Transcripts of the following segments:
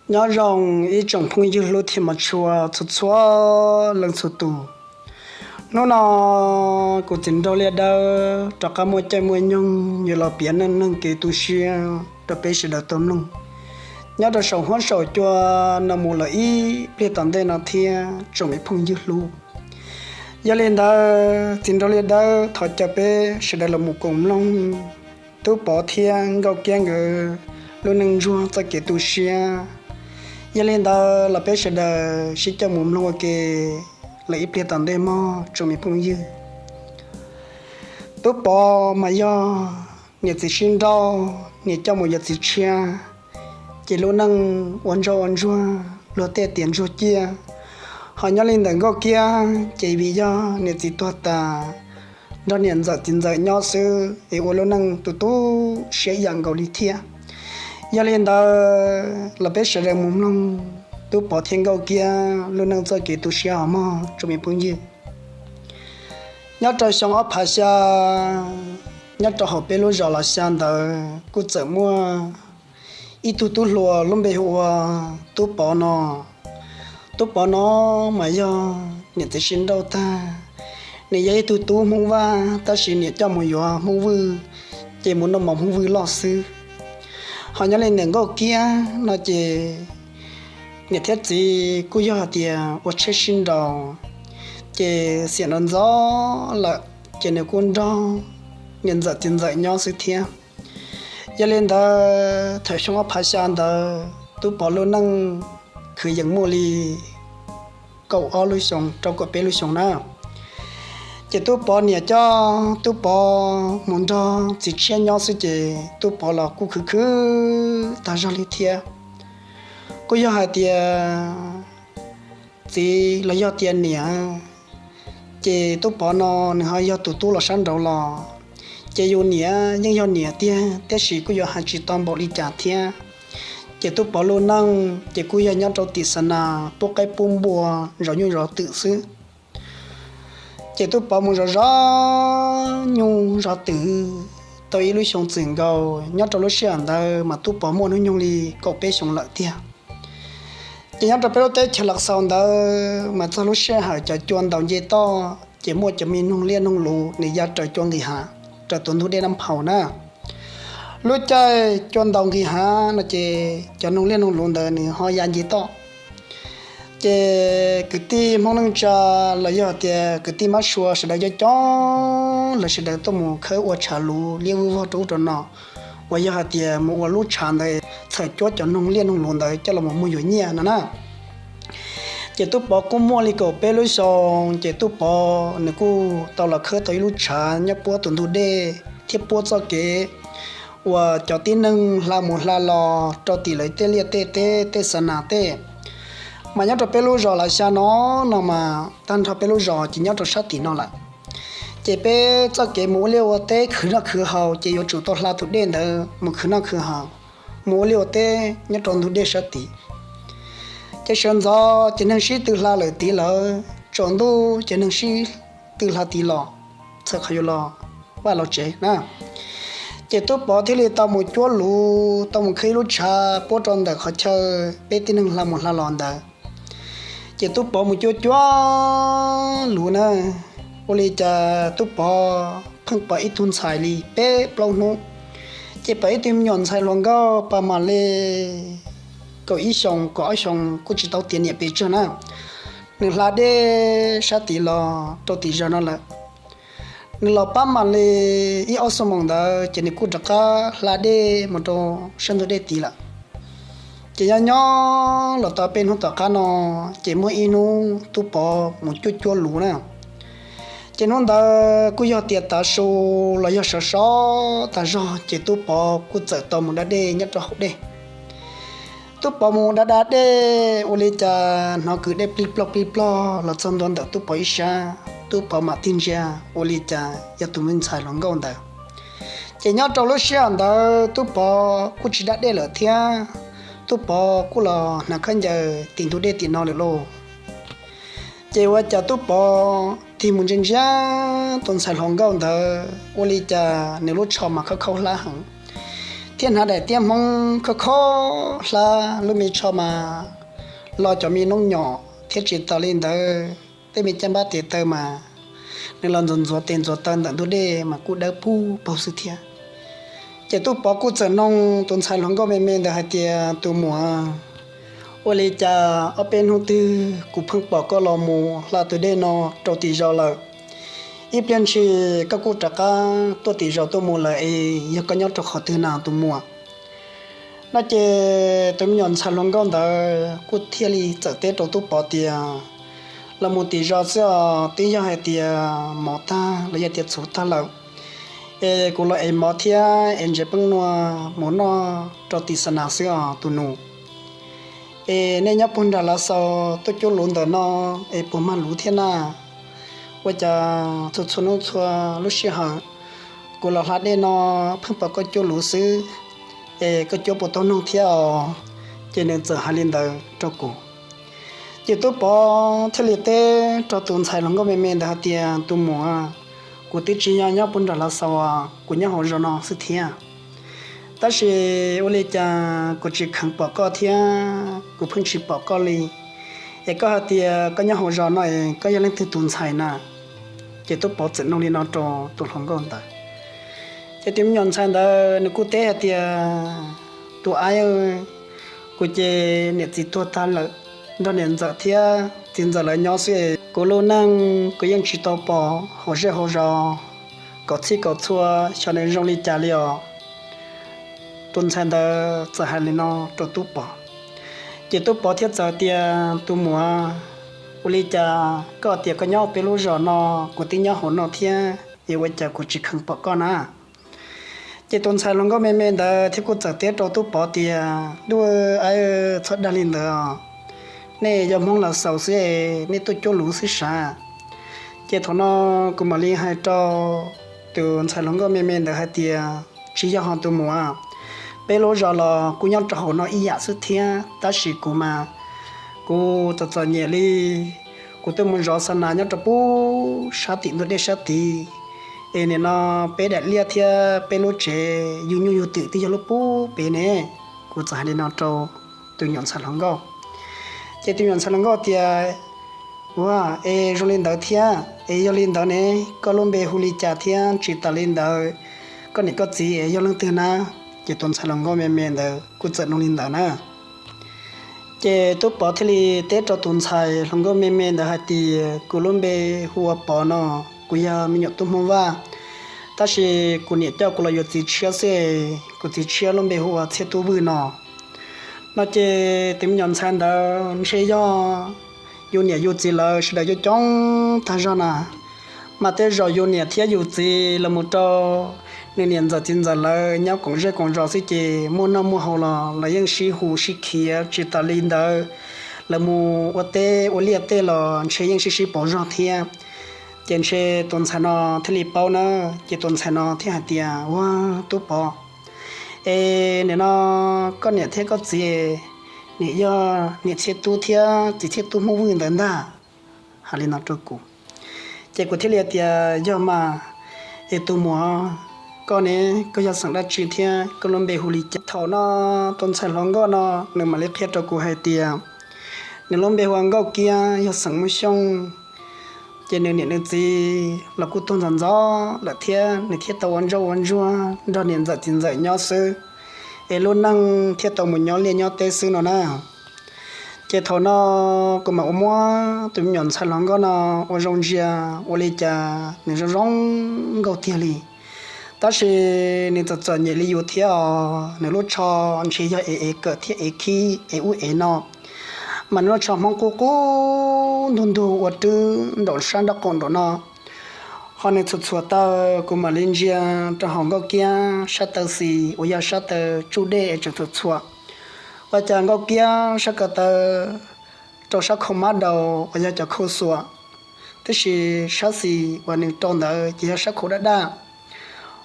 Nyob zoo ib tsoom phooj ywg hlub thiab mos tshua txhua txhua leej txhua tus. Hnub no kuv txiv nraug Liaj Dawb rov qab muaj caij muaj nyoog yuav los piav neej neeg kev tu siab rau peb sawv daws tau mloog nyob rau saum huab saum cua no mus lawm ib pliag tom ntej no thiab tsoom me phooj ywg hlub. Yog li ntawd txiv nraug Liaj Dawb thov caw peb sawv daws los mus koom mloog Tub Pov thiab Nkauj Kiab nkawd lub neej ntsuag txoj kev tu siab. Yog li ntawd los peb sawv daws sib coj mus mloog ua ke lawm ib pliag tom ntej mog tsoom me phooj ywg. Tub Pov mas yog niam txiv sib nrauj, niam coj mus yuav txiv tshiab, ces lub neej ua ntsoj ua ntsuag luag tej tias ntsuag ciaj. Ho nyob li ntawm Nkauj Kiab ces vim yog niam txiv tuag tas, nrog niam ntxawm txiv ntxawm nyob xwb es ua lub neej tu tu siab ib yam nkaus li thiab. Yog li ntawd los peb sawv daws mus mloog Tub Pov thiab Nkauj Kiab lub neej txoj kev tu siab os mog tsoom me phooj ywg. Nyob rau xyoo ob phav xya, nyob rau hauv peb lub zos Los Xya ntawd kuj txawm muaj ib tug tub hluas lub npe hu ua Tub Pov no. Tub Pov no mas yog niam txiv sib nrauj tag, nws yog ib tug tub Hmoob Vaj tab sis niam coj mus yuav Hmoob Vwj, ces mus noj mov Hmoob Vwj loj xwb. Ho nyob li ntawm Nkauj Kiab no ces niam thiab txiv kuj yog hais tias ua tsheb sib nraus, ces xiam nraus ntxov lawm ces nws kuj nrog niam ntxawm txiv ntxawm nyob xwb thiab. Yog li ntawd thaum xyoo ob phav xya ntawd Tub Pov lub neej kwv yees muaj li kaum ob lub xyoo rau kaum peb lub xyoo na. Ces Tub Pov niam coj Tub Pov mus nrog txiv tshiab nyob xwb ces Tub Pov los kuj khwv khwv tag zog li thiab. Kuj yog hais tias txiv los yog tias niam, ces Tub Pov no nws ho yog tus tub los sab nraud los, ces yus niam yeej yog niam tiag tiam sis kuj yuav hais tsis tau npaum li cas thiab. Ces Tub Pov lub neej ces kuj yog nyob rau tim xa nas pub qaib pub npua, zov nyuj zov twm xwb. Ces Tub Pov mus zov zov nyuj zov twm tau ib lub xyoo txwm nkaus, nyob rau lub sij hawm ntawd mas Tub Pov muaj hnub nyoog li kaum peb xyoo lawm tiag. Ces nyob rau peb lub teb chaws Lav Xaus ntawd mas txog lub sij hawm cov cua ntaus nce toj ces muaj cov me noog liaj noog luv nws ya raws cua nqis hav, raws tus ntug dej Nab Phau na. Lub caij cua ntaus nqis hav no ces cov noog liaj noog luv ntawd nws ho ya nce toj. Ces kwv tij Hmoob neej tsa los yog hais tias kwv tij mab sua sawv daws coob coob lawv sawv daws tuaj mus khawb ua tshav luv liab vog rau ub rau no, uas yog hais tias mus ua lub tshav ntawd txhawm cuab cov noog liaj noog luv ntawd coj los mus muag yuav nyiaj no na. Ces Tub Pov kuj muaj li kaum peb lub xyoo ces Tub Pov nws kuj tau los khawb tau ib lub tshav nyob puab tus ntug dej thiab puab txoj kev uas cov tib neeg hla mus hla los rau tim lawv tej liaj tej teb tej xa nas tej. Mas nyob rau peb lub zos Lav Xya no, no mas tag nrho peb lub zos ces nyob rau sab tim no lawm. Ces peb txoj kev mus ua liaj ua teb khwv noj khwv haus ces yuav tsum tau hla tus dej ntawd mus khwv noj khwv haus, mus ua liaj ua teb nyob rau ntug dej sab tid. Ces sawv ntxov ces neeg sib tw hla lawm tid lawm, tsaus ntuj ces neeg sib tw hla tid los txhawm qhov yuav los vaj los tsev na. Ces Tub Pov thiaj li tau mus cuab luv, tau mus khawb ib lub tshav puab rau ntawm qhov chaw peb tib neeg hla mus hla los ntawd. Ces Tub Pov mus cuab cuab luv na, ua li cas Tub Pov pheej pom ib tug ntxhais li peb plaub hnub, ces pom ib tug me nyuam ntxhais hluas nkauj pab mam li kaum ib xyoos kaum ob xyoos kuj tsis tau tiav niam pes tsawg na, nws hla dej sab tid los rau tim zos no lawm. Nws los pab mam li ib ob xuab moos ntawd ces nws kuj rov qab hla dej mus rau sab ntug dej tid lawm. Ces nyob nyob los tau peb hnub tom qab no, ces muaj ib hnub Tub Pov mus cuab cuab luv na. Ces hnub ntawd kuj yog tias tav su los yog sov sov tas zog ces Tub Pov kuj txawm tau mus da dej nyob rau hauv dej. Tub Pov mus da da dej ua li cas hnov kwv dej plij ploj plij ploj los txog ntua ntawm Tub Pov ib sab, Tub Pov mam tig ntsia ua li cas yog tus me ntxhais hluas nkauj ntawd. Ces nyob rau lub sij hawm ntawd Tub Pov kuj tsis da dej lawm thiab, Tub Pov kuj los hnav khaub ncaws tim ntug dej tim no lawm lauj. Ces ua cas Tub Pov tig mus ntsia ntsia tus ntxhais hluas nkauj ntawd ua li cas nws lub tsho mas khaub khaub hlab heev. thiab hnav daim tiab Hmoob khob khob hlab lub me tsho mas los cov me noob nyom thiab tsis tas li ntawd tej me caj npab tes taw mas nws los ntxuav ntxuav tes ntxuav taw ntawm ntug dej mas kuj dawb pug paug xwb thiab. Ces Tub Pov kuj txawm noog tus ntxhais hluas nkauj me me ntawd hais tias, tus muam, ua li cas ob peb hnub twg kuv pheej pom koj los mus hla tus dej no rau tim zos lawm, ib pliag ntshis koj kuj rov qab tuaj tim zos tuaj mus lawm es yog koj nyob rau qhov twg na tus muam? No ces tus me nyuam ntxhais hluas nkauj ntawd kuj thiaj li txawm teb rau Tub Pov tias, los mus tim zos xwb os, twb yog hais tias mov tag los yog tias txhuv tag lawm es kuv los ev mov thiab ev ntses peeb nua mus noj rau tim xa nas xwb os tus nus. Es nej nyob puag nram Lav Xaus tuaj cuab luv ntawm no es puas mag luv thiab na? Ua cas txhua txhua hnub txhua lub sij hawm kuv los hla dej no pheej pom koj cuab luv xwb, es koj cuab puas tau noog thiab os? Ces nws txawm hais li ntawd rau kuv. Ces Tub Pov thiaj li teb rau tus ntxhais hluas nkauj me me ntawd hais tias, tus muam, kuv twb tsis yog nyob puag nram Lav Xaus, kuv nyob hauv zos no xwb thiab. Tab sis ua li cas kuv tsis kheev pom koj thiab kuv pheej tsis pom koj li. Es koj hais tias koj nyob hauv zos no es koj yog leej twg tus ntxhais na? Ces Tub Pov txawm nug li no rau tus hluas nkauj ntawd. Ces tus me nyuam ntxhais ntawd nws kuj teb hais tias, tus aib, kuv ces niam txiv tuag tag lawm, nrog niam ntxawm thiab txiv ntxawm lawv nyob xwb es kuv lub neej kuv yeej tsis tau pom hauv zej hauv zos kom txhij kom txhua xyov nws zoo li cas li os. Tus ntxhais ntawd txawm hais li no rau Tub Pov. Ces Tub Pov thiaj txawm tias, tus muam, ua li cas koj tias koj nyob peb lub zos no, kuv twb nyob hauv no thiab es ua cas kuv tsis kheev pom koj na? Ces tus ntxhais hluas nkauj me me ntawd thiaj kuj txawm teb rau Tub Pov tias, ntuj, aib, txhob dag li ntawd os, nej yog Hmoob Lav Xaus xwb es nej tuaj cuab luv xwb sav. Ces thaum no kuv mam li hais rau tus ntxhais hluas nkauj me me ntawd hais tias, tsis yog ho tus muam, peb lub zos los kuj nyob rau hauv no ib yam xwb thiab, tab sis kuv mas kuv txom txom nyem li, kuv tuaj mus zov xa nas nyob rau pub sab tim ntug dej sab tid, es nim no peb daim liaj thiab peb lub tsev yug nyuj yug twm twb yog lub pub pem ne. Kuv txawm hais li no rau tus nyuam ntxhais hluas nkauj. Ces tus nyuam ntxhais hluas nkauj tias, ua, es zoo li ntawd thiab es yog li ntawd ne, koj lub npe hu li cas thiab tsis tas li ntawd koj niam koj txiv yog leej twg na? Ces tus ntxhais hluas nkauj me me ntawd kuj txawm nug li ntawd na. Ces Tub Pov thiaj li teb rau tus ntxhais hluas nkauj me me ntawd hais tias, kuv lub npe hu ua Pov no, kuv yog me nyuam tub Hmoob Vaj, tab sis kuv niam coj kuv los yuav txiv tshiab xwb, kuv txiv tshiab lub npe hu ua Txhiaj Tub Vwj no. No ces tus me nyuam ntxhais ntawd ntshe yog yus niam yus txiv lawv sawv daws coob coob tag zog na, mas tej zaum yus niam thiab yus txiv los mus rau nws niam ntxawm txiv ntxawm lawv nyob koom zej koom zos xwb ces muaj noj muaj haus los lawv yeej sib hu sib khiav, tsis tas li ntawd lawv mus ua teb ua liaj tej los ntshe yeej sib sib pauv zog thiab. Ces ntshe tus ntxhais no thiaj li paub na, ces tus ntxhais no thiaj hais tias, ua, Tub Pov, es nim no koj niam thiab koj txiv nim yog niam Txhiaj Tub thiab txiv Txhiaj Tub Hmoob Vwj ntawd ntag, hais li no rau kuv. Ces kuv thiaj li tias, yog mas, es tus muam, koj ne, koj yog xeem dab tsi thiab koj lub npe hu li cas? Thaum no tus ntxhais hluas nkauj no nws mam li qhia rau kuv hais tias nws lub npe hu ua Nkauj Kiab, yog xeem Muaj Xyooj. Ces nws niam nws txiv los kuj tuag ntxov ntxov lawm thiab, nws thiaj tau ua ntsoj ua ntsuag nrog niam ntxawm txiv ntxawm nyob xwb, es lub neej thiaj tau mus nyob liaj nyob teb xwb no na. Ces thaum no kuv mam ua muab tus me nyuam ntxhais hluas nkauj no ua zoo ntsia, ua li cas nws zoo zoo nkauj tiag li. Tab sis nws txom txom nyem li yus thiab os, nws lub tsho ntshe yog ev ev kawm thiab ev khib ev ub ev no, mas nws lub tsho Hmoob qub qub ntug ntug ua rwb nraum sab nraub qaum nraum no. Ho nws txhuam txhuam taw, kuv mam li ntsia rau hauv Nkauj Kiab sab taw xis uas yog sab taw tsuj dej es tseem txhuam txhuam, ua cas Nkauj Kiab sab ko taw rau sab khau mab daus uas yog cov khau xuam, tab sis sab xis uas nws rau ntawd ces yog sab khau daj daj.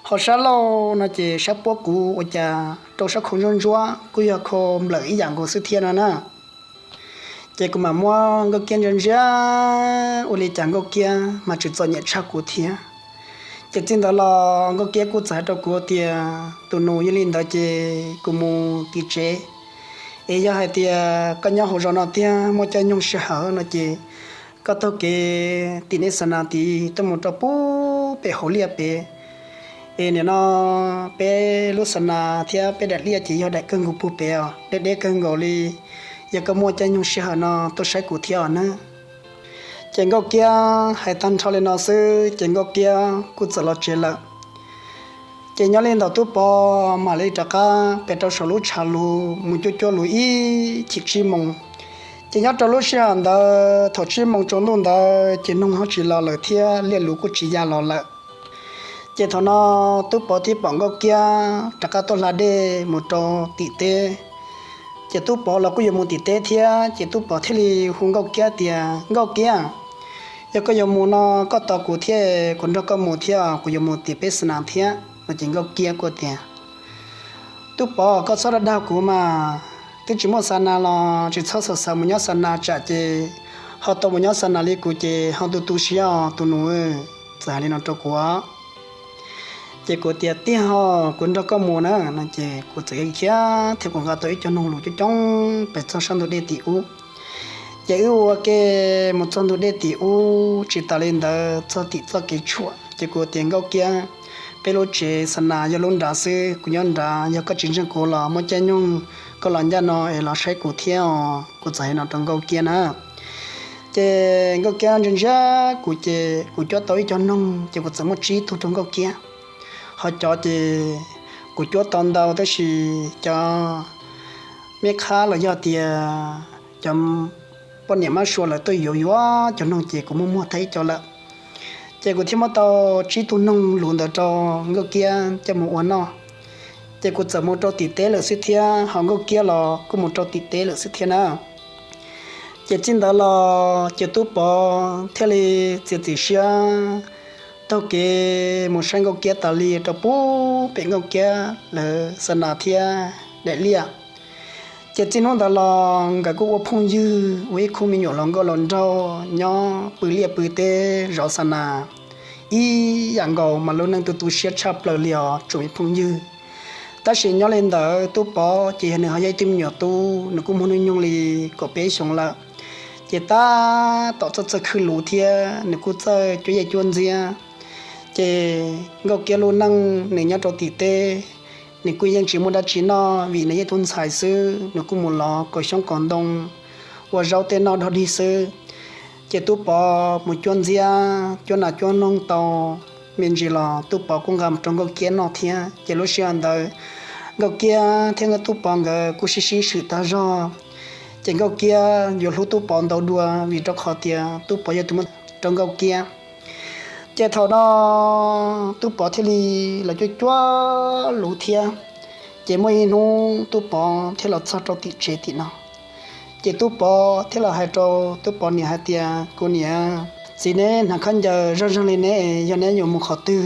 Ho sab laug no ces sab puab kuv ua cas rau sab khau ntsuab ntsuab kuj yog khau nplawm ib yam nkaus xwb thiab no na. Ces kuv mam muab Nkauj Kiab ntsia ntsia, ua li cas Nkauj Kiab mas tseem txom nyem tshaj kuv thiab. Ces txij ntawd los Nkauj Kiab kuj txawm hais rau kuv tias, tus nus, yog li ntawd ces kuv mus tim tsev, es yog hais tias koj nyob hauv zos no tiag muaj caij nyoog sij hawm no ces koj taug kev tim nej xa nas tid tuaj mus rau pub pem hauv liaj pem. Es nim no peb lub xa nas thiab peb daim liaj ces yog daim kawg nkaus puag pem os, deb deb kawg nkaus li. Yog koj muaj caij nyoog sij hawm no tuaj saib kuv thiab os nawb. Ces Nkauj Kiab hais tag nrho li no xwb ces Nkauj Kiab kuj txawm los tsev lawm. Ces nyob li ntawd Tub Pov mam li rov qab pem rau saum lub tshav lus mus cuab cuab lus ib chim tsib moos. Ces nyob rau lub sij hawm ntawd thaum tsib moos tsaus ntuj ntawd ces noog ho tsis los lawm thiab liaj lus kuj tsis ya los lawm. Ces thaum no Tub Pov thiaj pom Nkauj Kiab rov qab tuaj hla dej mus rau tim teb. Ces Tub Pov los kuj yuav mus tim teb thiab ces Tub Pov thiaj li hu Nkauj Kiab tias, Nkauj Kiab, yog koj yuav mus no koj tos kuv thiab, kuv nrog koj mus thiab, kuv yuav mus tim peb xa nas thiab no. Ces Nkauj Kiab kuj tias, Tub Pov, koj txhob dag dag kuv mas, twb tsis muaj xa nas los tsis txhob xav xav mus nyob xa nas tsam ces ho tau mus nyob xa nas li kuv ces ho tu tu siab os tus nus. Txawm hais li no rau kuv. Ces kuv tias, Tiag ho, kuv nrog koj mus na no. Ces kuv txawm khiav thiab kuv nqa tau ib co noog lus coob coob pem txog sab ntug dej tim ub. Ces wb ua ke mus txog ntug dej tim ub, tsis tas li ntawd txog tim txoj kev tshuam ces kuv tias, Nkauj Kiab, peb lub tsev xa nas yog lub nrad xwb, kuv nyob nrad, yog koj tsis ntseeg kuv los muaj caij nyoog koj los ncaj no es los saib kuv thiab os. Kuv txawm hais no rau Nkauj Kiab na. Ces Nkauj Kiab ntsia ntsia kuv ces kuv cuab tau ib co noog ces kuv txawm muab tsib tug rau Nkauj Kiab. Ho cov ces kuv cuab tau ntau tab sis cov me qhab los yog tias cov poj niam mab sua lawv tuaj yuav yuav cov noog ces kuv muab muag tag ib co lawm. Ces kuv thiaj muab tau tsib tug noog lus ntawd rau Nkauj Kiab coj mus ua noj. Ces kuv txawm mus rau tim teb lawm xwb thiab, ho Nkauj Kiab los kuj mus rau tim teb lawm xwb thiab na. Ces txij ntawd los ces Tub Pov thiaj li txiav txim siab taug kev mus saib Nkauj Kiab tas li rau pub pem Nkauj Kiab lawv xa nas thiab daim liaj. Ces txij hnub ntawd los nkawd kuj ua phooj ywg, ua ib khub me nyuam hluas nkauj hluas nraug nyob pw liaj pw teb zov xa nas ib yam nkaus, mas lub neej tu tu siab tshaj plaws li os tsoom me phooj ywg. Tab sis nyob li ntawd Tub Pov ces yog nws ho yog ib tug me nyuam tub, nws kuj muaj hnub nyoog li kaum peb xyoos lawm. Ces tab tom txawj txawj khwj lus thiab nws kuj txawj cuab yej cuab ntxiab. Ces Nkauj Kiab lub neej nws nyob rau tim teb, nws kuj yeej tsis muaj dab tsi noj vim nws yog tub ntxhais xwb, nws kuj mus lov kaus xyoob kaus ntoo, ua zaub tej noj dog dig xwb. Ces Tub Pov mus cuab ntxiab cuab nas cuab noog tau me ntsis los Tub Pov kuj nqa mus rau Nkauj Kiab noj thiab. Ces lub sij hawm ntawd Nkauj Kiab thiab Tub Pov nkawd kuj sib sib swm tag zog. Ces Nkauj Kiab yuav hlub Tub Pov ntau dua vim rau qhov tias Tub Pov yog tus muab rau Nkauj Kiab. Ces thaum no Tub Pov thiaj li los cuab cuab lus thiab. Ces muaj ib hnub Tub Pov thiaj los txog rau tim tsev tim no. Ces Tub Pov thiaj los hais rau Tub Pov niam hais tias, Kuv niam, txiv neb hnav khaub ncaws zoj zeeg li ne, yog neb yuav mus qhov twg?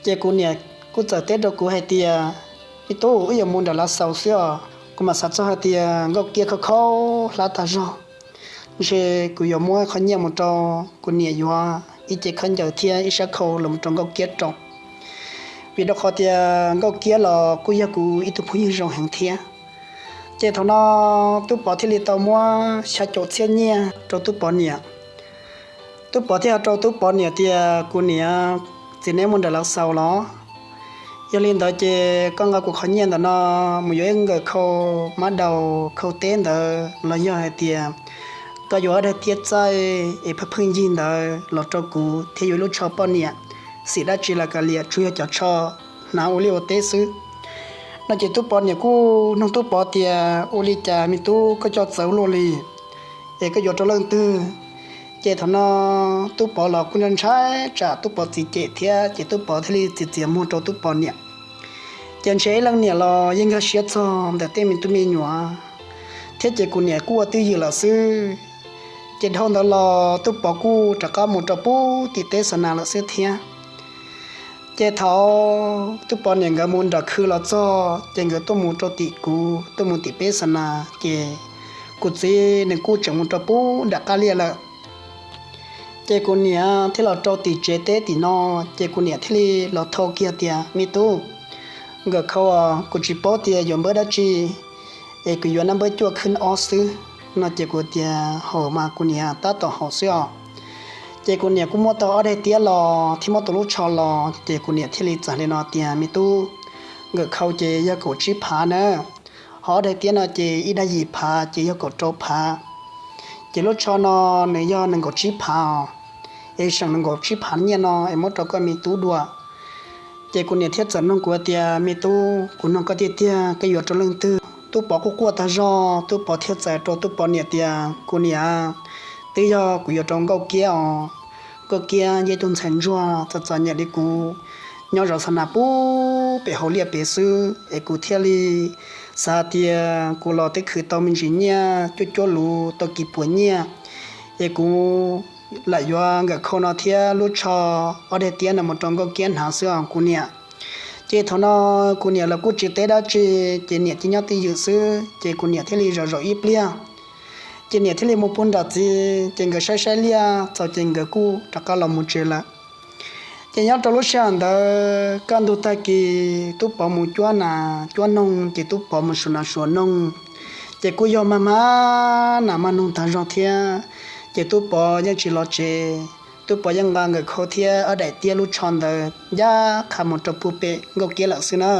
Ces kuv niam kuj txawm teb rau kuv hais tias, Me tub, wb yuav mus nram Lav Xaus xwb os. Kuv mam xav txog hais tias Nkauj Kiab khaub khaub hlab tag zog, ntshe kuv yuav muab qhov nyiaj mus rau kuv niam yuav ib cev khaub ncaws thiab ib sab khau los mus rau Nkauj Kiab rau. Vim rau qhov tias Nkauj Kiab los kuj yog kuv ib tug phooj ywg zoo heev thiab. Ces thaum no Tub Pov thiaj li tau muab xya caum txhiab nyiaj rau Tub Pov niam. Tub Pov thiaj hais rau Tub Pov niam tias, Kuv niam, txiv neb mus nram Lav Xaus los? Yog li ntawd ces koj nqa kuv qhov nyiaj ntawm no mus yuav ib nkawm khau mab daus khau teb ntawd, los yog hais tias koj yuav ob daig tiab txaij es pheej pheej yig ntawd los rau kuv thiab yuav ib lub tsho poj niam, xim dab tsi los kav liam, tsuas yog cov tsho hnav ua liaj ua teb xwb. No ces Tub Pov niam kuj nug Tub Pov tias, Ua li cas me tub koj coj txawv luaj li, es koj yuav rau leej twg? Ces thaum no Tub Pov los kuj ntshai tsam Tub Pov txiv cem thiab, ces Tub Pov thiaj li txiav txiav muag rau Tub Pov niam. Ces ntshe ib leej niam los yeej nkag siab txog ntawm tej me tub me nyuam, thiab ces kuv niam kuj ua twj ywm lawm xwb. Ces dhau ntawd los Tub Pov kuj rov qab mus rau pub tim teb xa nas lawm xwb thiab. Ces thaum Tub Pov niam nkawd mus nram khw los txog ces nkawd tuaj mus rau tim kuv, tuaj mus tim peb xa nas, ces kuv txiv nws kuj tseem mus rau pub nram qab liaj lawm. Ces kuv niam thiaj los rau tim tsev teb tim no, ces kuv niam thiaj li los thau kiag tias, Me tub, nkawm khau, kuv tsis paub tias yuav npawb dab tsi, es kuv yuav naj npawb cuaj khwb ob xwb no. Ces kuv tias, Haum mas kuv niam, tab tom haum xwb os. Ces kuv niam kuj muab tau ob daim tiab los thiab muab tau lub tsho los, ces kuv niam thiaj li txawm li no tias, Me tub, nkawm khau ces yog kaum tsib phav na, ho ob daim tiab no ces ib daim yim phav ces yog kaum rau phav. Ces lub tsho no nws yog nees nkaum tsib phav os, es seem nees nkaum tsib phav nyiaj no es muab rau koj me tub dua. Ces kuv niam thiaj txawm nug kuv tias, Me tub, kuv nug koj tiag tiag, koj yuav rau leej twg? Tub Pov kuj quaj tag zog, Tub Pov thiaj txawm rau Tub Pov niam tias, Kuv niam, twb yog kuv yuav rau Nkauj Kiab os. Nkauj Kiab yog ib tug ntxhais ntsuag txom txom nyem li kuv, nyob zov xa nas pub pem hauv liaj pem xwb, es kuv thiaj li xav tias kuv los twb khwv tau me ntsis nyiaj, cuab cuab luv tau kis puas nyiaj, es kuv lam yuav nkawm khau no thiab lub tsho ob daim tiab no mus rau Nkauj Kiab hnav xwb os kuv niam. Ces thaum no kuv niam los kuj tsis teb dab tsi, ces niam cia nyob twj ywm xwb, ces kuv niam thiaj li zaum zaum ib pliag. Ces niam thiaj li mus pw nram txiv, ces nkawd saib saib liaj txaus ces nkawd kuj rov qab los mus tsev lawm. Ces nyob rau lub sij hawm ntawd kaj ntug tag kis Tub Pov mus cuab nas cuab noog, ces Tub Pov mus suav nas suav noog, ces kuj yog mag mag nas mag noog tag zog thiab. Ces Tub Pov yeej tsis los tsev, Tub Pov yeej nqa nkawm khau thiab ob daim tiab lub tsho ntawd ncaj qha mus rau puag pem Nkauj Kiab lawm xwb na.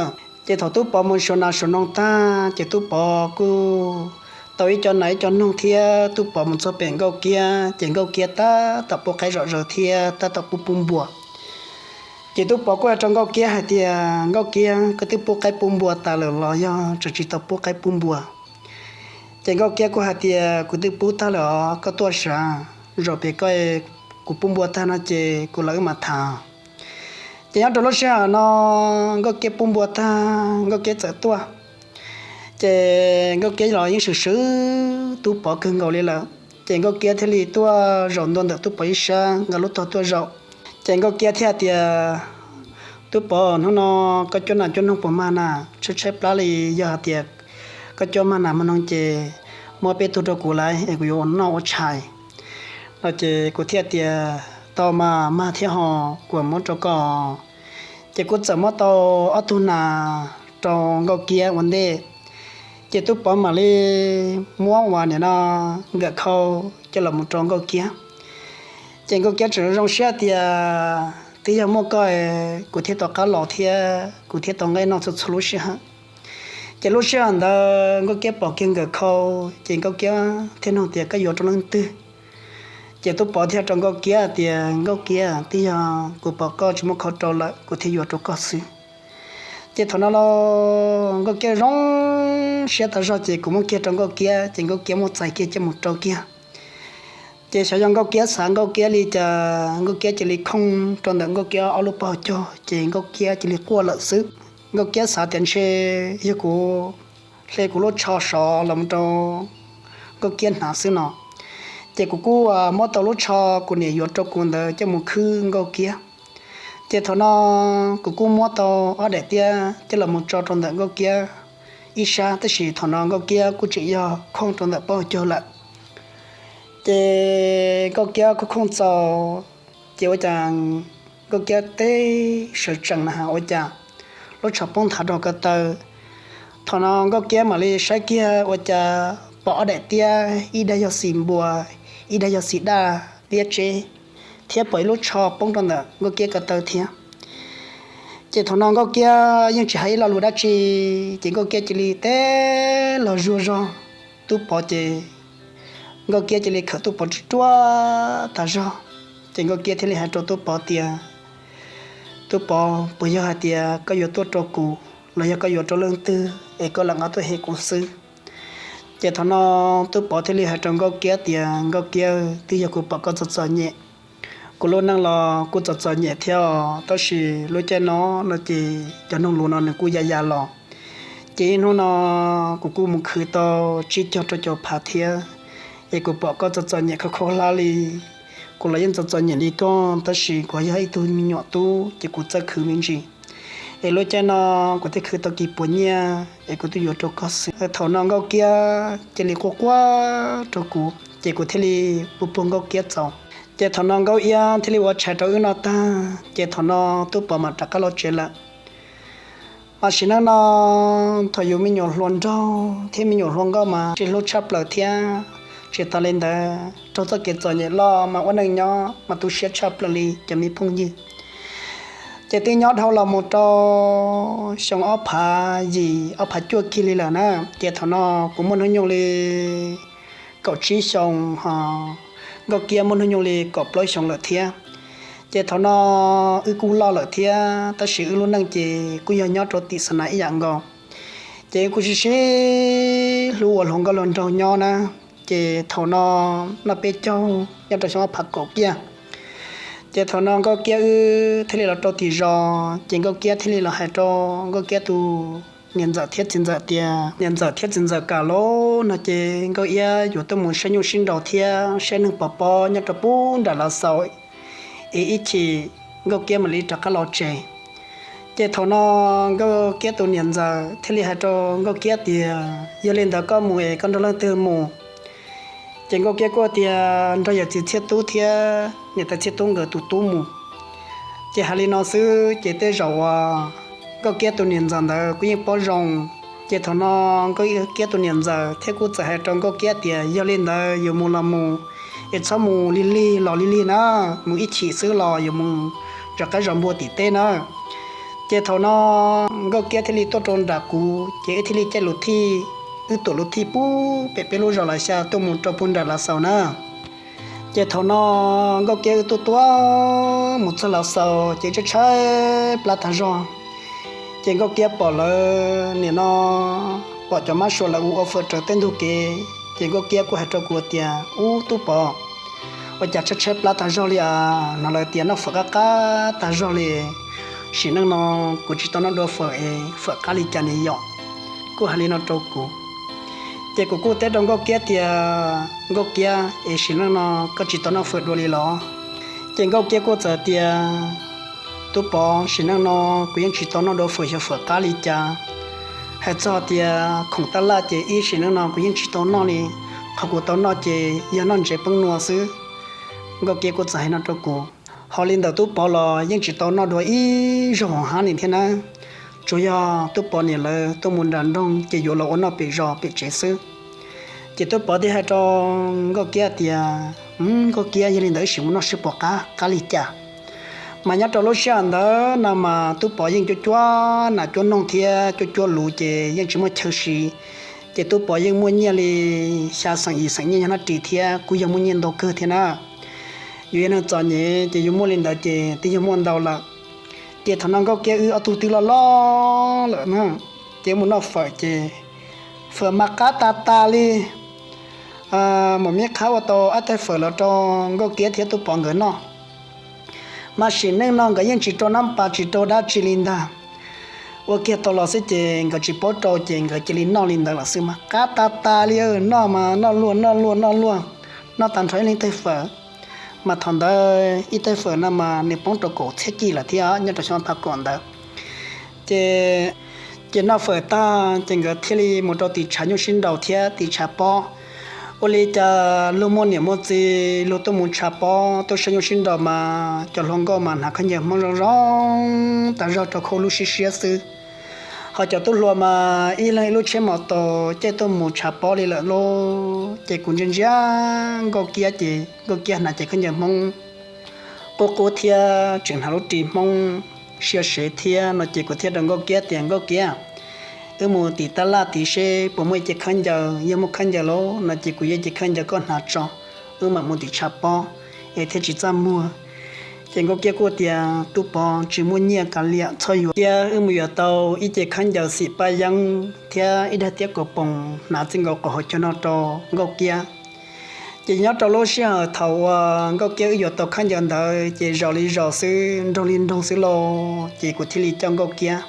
Ces thaum Tub Pov mus suav nas suav noog tag, ces Tub Pov kuj tau ib co nas ib co noog thiab Tub Pov mus txog pem Nkauj Kiab, ces Nkauj Kiab tab tom pub qaib zom zaws thiab tab tom pub pub npua. Ces Tub Pov kuj hais rau Nkauj Kiab hais tias, Nkauj Kiab, koj twb pub qaib pub npua tas lawm los yog tseem tsis tau pub qaib pub npua? Ces Nkauj Kiab kuj hais tias, Kuv twb pub tag lawm os, koj tuaj sav, zaum pem koj, kuv pub npua tag no ces kuv los wb mam tham. Ces nyob rau lub sij hawm no Nkauj Kiab pub npua tag, Nkauj Kiab txawm tuaj. Ces Nkauj Kiab los yeej swm swm Tub Pov kawg nkaus li lawm. Ces Nkauj Kiab thiaj li tuaj zaum ntua ntawm Tub Pov ib sab, nkag lub tog tuaj zaum. Ces Nkauj Kiab thiaj tias, Tub Pov, hnub no koj cuab nas cuab noog puas mag na? Tshaib tshaib plab li, yog hais tias koj cuab mag nas mag noog ces muab peb tug rau kuv lauj, es kuv yuav ua noj ua tshais. No ces kuv thiaj tias, Tau mas, mag thiab ho, kuv muab rau koj. Ces kuv txawm muab tau ob tug nas rau Nkauj Kiab ua ntej. Ces Tub Pov mam li muab ua nim no nkawm khau coj los mus rau Nkauj Kiab. Ces Nkauj Kiab tseem zoo siab tias, Twb yog muaj koj kuv thiaj tau qab los thiab kuv thiaj tau nqaij noj txhua txhua lub sij hawm. Ces lub sij hawm ntawd Nkauj Kiab pom kiag nkawm khau, ces Nkauj Kiab thiaj nug tias, Koj yuav rau leej twg? Ces Tub Pov thiaj rau Nkauj Kiab tias, Nkauj Kiab, twb yog kuv pom koj tsis muaj khau rau lawm kuv thiaj yuav rau koj xwb. Ces thaum no los Nkauj Kiab zoo siab tas zog, ces kuv muab kiag rau Nkauj Kiab, ces Nkauj Kiab muab txais kiag coj mus rau kiag. Ces xyov yog Nkauj Kiab xav Nkauj Kiab li cas, Nkauj Kiab cia li khooj rau ntawm Nkauj Kiab ob lub pob caug, ces Nkauj Kiab cia li quaj lawm xwb. Nkauj Kiab xav tias ntshe yog kuv hle kuv lub tsho sov los rau Nkauj Kiab hnav xwb no. Ces kuv kuj muab tau lub tsho kuv niam yuav rau kuv ntawd coj mus khwb Nkauj Kiab. Ces thaum no kuv kuj muab tau ob daim tiab coj los mus tso rau ntawm Nkauj Kiab ib sab, tab sis thaum no Nkauj Kiab kuj tseem yog khooj rau ntawm pob caug lawm. Ces Nkauj Kiab khooj khooj txaus, ces ua cas Nkauj Kiab teb sawv tsees na has ua cas lub tsho poob nthav rau ko taw. Thaum no Nkauj Kiab mam li saib kiag ua cas pom ob daim tiab, ib daim yog xim npua, ib daim yog xim daj liab tseb, thiab pom ib lub tsho poob rau ntawm Nkauj Kiab ko taw thiab. Ces thaum no Nkauj Kiab yeej tsis hais ib lo lus dab tsi, ces Nkauj Kiab cia li teb los zuag zog Tub Pov, ces Nkauj Kiab cia li khawm Tub Pov ruaj ruaj tas zog. Ces Nkauj Kiab thiaj li hais rau Tub Pov tias, Tub Pov, puas yog hais tias koj yuav tuaj rau kuv los yog koj yuav rau leej twg es koj lam nqa tuaj hem kuv xwb? Ces thaum no Tub Pov thiaj li hais rau Nkauj Kiab tias, Nkauj Kiab, twb yog kuv pom koj txom txom nyem. Kuv lub neej los kuj txom txom nyem thiab os, tab sis lub caij no no ces cov noog luv no nws kuj ya ya los. Ces ib hnub no kuv kuj mus khwv tau tsib caug rau caum phav thiab. Es kuv pom koj txom txom nyem khaub khaub hlab li, kuv los yeej txom txom nyem li koj, tab sis kuv yog ib tug me nyuam tub ces kuv txawj khwv me ntsis. Es lub caij no kuv thiaj khwv tau kis puas nyiaj es kuv twb yuav rau koj xwb. Thaum no Nkauj Kiab cia li quaj quaj rau kuv, ces kuv thiaj li puag puag Nkauj Kiab txaus. Ces thaum no Nkauj Iab thiaj li ua tshais rau wb noj tag, ces thaum no Tub Pov mam rov qab los tsev lawm. Mas sim neej no thaum yus me nyuam hluas nraug thiab me nyuam hluas nkauj mas tsis hlub tshaj plaws thiab. Tsis tas li ntawd raug txoj kev txom nyem loj mas ua neej nyob mas tu siab tshaj plaws li cov me phooj ywg. Ces twb nyob dhau los mus rau xyoo ob phav yim ob phav cuaj kiag li lawm na. Ces thaum no kuv muaj hnub nyoog li kaum tsib xyoo, ho Nkauj Kiab muaj hnub nyoog li kaum plaub xyoo lawm thiab. Ces thaum no wb kuj loj lawm thiab, tab sis wb lub neej ces kuj yog nyob rau tim Xas Nas ib yam nkaus. Ces wb kuj sib sib hlub ua hluas nkauj hluas nraug nyob na. Ces thaum no noj peb caug nyob rau xyoo ob phav kaum kiag, ces thaum no Nkauj Kiab wb thiaj li los rau tim zos, ces Nkauj Kiab thiaj li los hais rau Nkauj Kiab tus niam ntxawm thiab txiv ntxawm tias, niam ntxawm thiab txiv ntxawm kam los no ces Nkauj Iab yuav tuaj mus saib nyuj sib nraus thiab saib neeg pov pob nyob rau pub nram Lav Xaus, es ib chim Nkauj Kiab mam li rov qab los tsev. Ces thaum no Nkauj Kiab tus niam ntxawm thiaj li hais rau Nkauj Kiab tias, yog li ntawd koj mus es koj nrog leej twg mus? Ces Nkauj Kiab kuj tias nrog yawm txiv Txhiaj Tub thiab niam tais Txhiaj Tub nkawd tus tub mus. Ces hais li no xwb ces tej zaum uas Nkauj Kiab tus niam ntxawm ntawd kuj yeej paub zoo. Ces thaum no Nkauj Kiab tus niam ntxawm thiab kuj txawm hais rau Nkauj Kiab tias yog li ntawd yuav mus los mus, es txhob mus lig lig los lig lig na, mus ib chim xwb los yuav mus rov qab zos npua tim teb na. Ces thaum no Nkauj Kiab thiaj li tuaj rau nram kuv, ces wb thiaj li caij luv thij, wb tuam luv thij pub pem peb lub zos Lav Xya tuaj mus rau pug nram Lav Xaus na. Ces thaum no Nkauj Kiab wb tuaj tuaj mus txog Lav Xaus ces tshaib tshaib plab tag zog. Ces Nkauj Kiab pom lawv nim no, pom cov mab sua lawv ua ua fawm raws tej ntug kev, ces Nkauj Kiab kuj hais rau kuv tias, ub Tub Pov, ua cas tshaib tshaib plab tag zog li as, hnov lawv tias noj fawm qab qab tag zog li. Sim neej no kuv tsis tau noj dua fawm es fawm qab li cas ne yom? Kuj hais li no rau kuv. Ces kuv kuj teb rau Nkauj Kiab tias, Nkauj Kiab, es sim neej no koj tsis tau noj fawm dua li los? Ces Nkauj Kiab kuj txawm tias, Tub Pov, sim neej no kuv yeej tsis tau noj dua fawm xyov fawm qab li cas. Hais txog tias khoom tab laj ces ib sim neej no kuv yeej tsis tau noj li, qhov kuv tau noj ces yog noj ntsev peeb nua xwb. Nkauj Kiab kuj txawm hais no rau kuv, ho li ntawm Tub Pov los yeej tsis tau noj dua ib zaug hauv hab li thiab na, tsuas yog Tub Pov niam lawv tuaj mus nram nroog ces yuav los ua noj pem zos pem tsev xwb. Ces Tub Pov thiaj hais rau Nkauj Kiab tias, Nkauj Kiab, yog li ntawd wb sim mus noj seb puas qab qab li cas. Mas nyob rau lub sij hawm ntawd no mas Tub Pov yeej cuab cuab nas cuab noog thiab cuab cuab luv ces yeej tsis muaj chaw siv. Ces Tub Pov yeej muaj nyiaj li xya xeem yim xeem nyiaj nyob ris thiab kuj yog muaj nyiaj ntau kawg thiab na. Yus yog neeg txom nyem ces yus muaj li ntawd ces twb yog muaj ntau lawm. Ces thaum no Nkauj Kiab wb ob tug twb loj loj lawm na, ces mus noj fawm ces fawm mas qab tas tas li. Maum Mib Qhab ua tau ob tais fawm los rau Nkauj Kiab thiab Tub Pov nkawd noj. Mas sim neej no nkawd yeej tsis rau nab pas tsis rau dab tsi li ntag. Ua kiag tau los xwb ces nkawd tsis paub rau ces nkawd cia li noj li ntawd los xwb mas qab tas tas li. Noj mas noj luag noj luag noj luag, noj tag nrho ib leeg tais fawm. Mas thaum ntawd ib tais fawm no mas nws poob rau kaum txhiab kis lawm thiab nyob rau xyoo ob phav kaum ntawd. Ces, ces noj fawm tag ces nkawd thiaj li mus rau tim tshav nyuj sib nraus thiab tim tshav pob. Ua li cas luag muaj niam muaj txiv luag tuaj mus tshav pob tuaj saib nyuj sib nraus mas cov hluas nkauj mas hnav khaub ncaws Hmoob zoo zoo tas zog rau khau lub siab siab xwb. Ho cov tub hluas mas ib leeg ib lub tsheb mos taus caij tuaj mus tshav pob li lawm lauj. Ces kuv ntsia ntsia Nkauj Kiab ces Nkauj Kiab hnav cev khaub ncaws Hmoob qub qub thiab tseem hnav lub ris Hmoob siab sev thiab no ces kuv thiaj rau Nkauj Kiab tias, Nkauj Kiab, wb mus tim tab laj tid seb puas muaj ib cev khaub ncaws, yog muaj khaub ncaws lauj no ces kuv yuav cev khaub ncaws koj hnav tso, wb mam mus tim tshav pob es thiaj tsis txaj muag. Ces Nkauj Kiab kuj tias, Tub Pov, tsis muaj nyiaj kav liam txhob yuav, thiab wb mus yuav tau ib cev khaub ncaws xim paj yeeb thiab ib daig tiab kaus poom hnav txij nkaus qhov hauv caug no rau Nkauj Kiab. Ces nyob rau lub sij hawm thaum uas Nkauj Kiab wb yuav tau khaub ncaws ntawd ces zaum li zaum xwb nroog li nroog xwb lauj. Ces kuv thiaj li coj Nkauj Kiab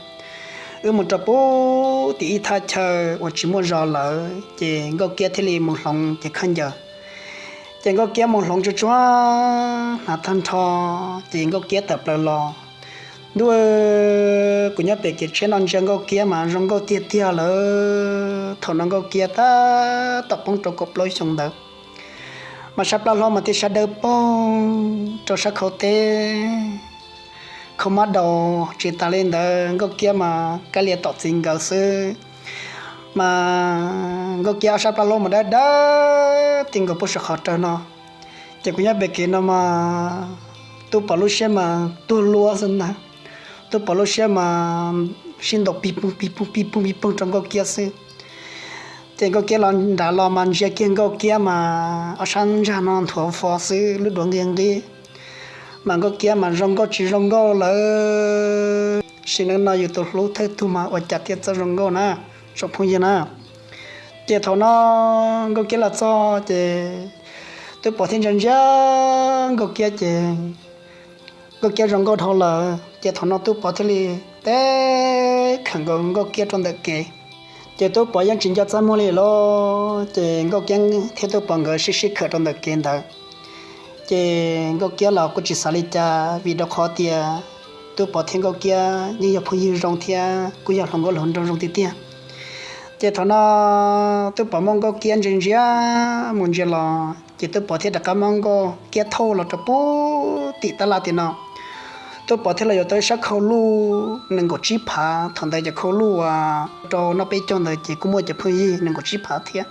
wb mus rau pub tim ib thaj chaw uas tsis muaj zos lawm, ces Nkauj Kiab thiaj li mus hloov cev khaub ncaws. Ces Nkauj Kiab mus hloov tsuag tsuag hnav tag nrho, ces Nkauj Kiab tawm plaws los, Ntuj, kuv nyob pem kev tsheb no ntsia Nkauj Kiab mas zoo nkauj tiag tiag lawm. Thaum no Nkauj Kiab tab tom poob rau kaum plaub xyoo ntawd. Mas sab plab hlaub mas tib sab dawb paug rau sab khau teb, khau mab daus tsis tas li ntawd Nkauj Kiab mas kab lias tom txiv nkawd xwb. Mas Nkauj Kiab ob sab plab hlaub mas dawb dawb ti nkaus puag saum qhov rawg no. Ces kuv nyob pem kev no mas Tub Pov lub siab mas tuag luab xwb ntag. Tub Pov lub siab mas sib ntaus pig poog pig poog pig poog pig poog rau Nkauj Kiab xwb. Ces Nkauj Kiab los nram los mas ntsia kiag Nkauj Kiab mas ob sab ntsag no nthuav fo xwb, lub duav nqig nqig. Mas Nkauj Kiab mas zoo nkauj tsis zoo nkauj lawm. Sim neej no yus tus hlub thawj tug mas ua cas thiaj txawj zoo nkauj na, tsoom phooj ywg na. Ces thaum no Nkauj Kiab los txog ces Tub Pov thiaj ntsia ntsia Nkauj Kiab ces Nkauj Kiab zoo nkauj dhau lawm. Ces thaum no Tub Pov thiaj li teb khawm nkaus Nkauj Kiab rau ntawm kev. Ces Tub Pov yeej tsis nco txaj muag li lawm, ces Nkauj Kiab thiab Tub Pov nkawd sib sib khawm rau ntawm kev ntawd. Ces Nkauj Kiab los kuj tsis xav li cas vim rau qhov tias Tub Pov thiab Nkauj Kiab yeej yog phooj ywg zoo thiab kuj yog hluas nkauj hluas nraug zoo tiag tiag. Ces thaum no Tub Pov muab Nkauj Kiab ntsia ntsia mus ntsia los ces Tub Pov thiaj rov qab muab Nkauj Kiab thauj los rau puag tim tab laj tim no. Tub Pov thiaj los yuav tau ib sab khau luj nees nkaum tsib phav, thaum ntawd cov khau luj uas rau noj peb caug ntawd ces kuj muaj cov phooj ywg nees nkaum tsib phav thiab.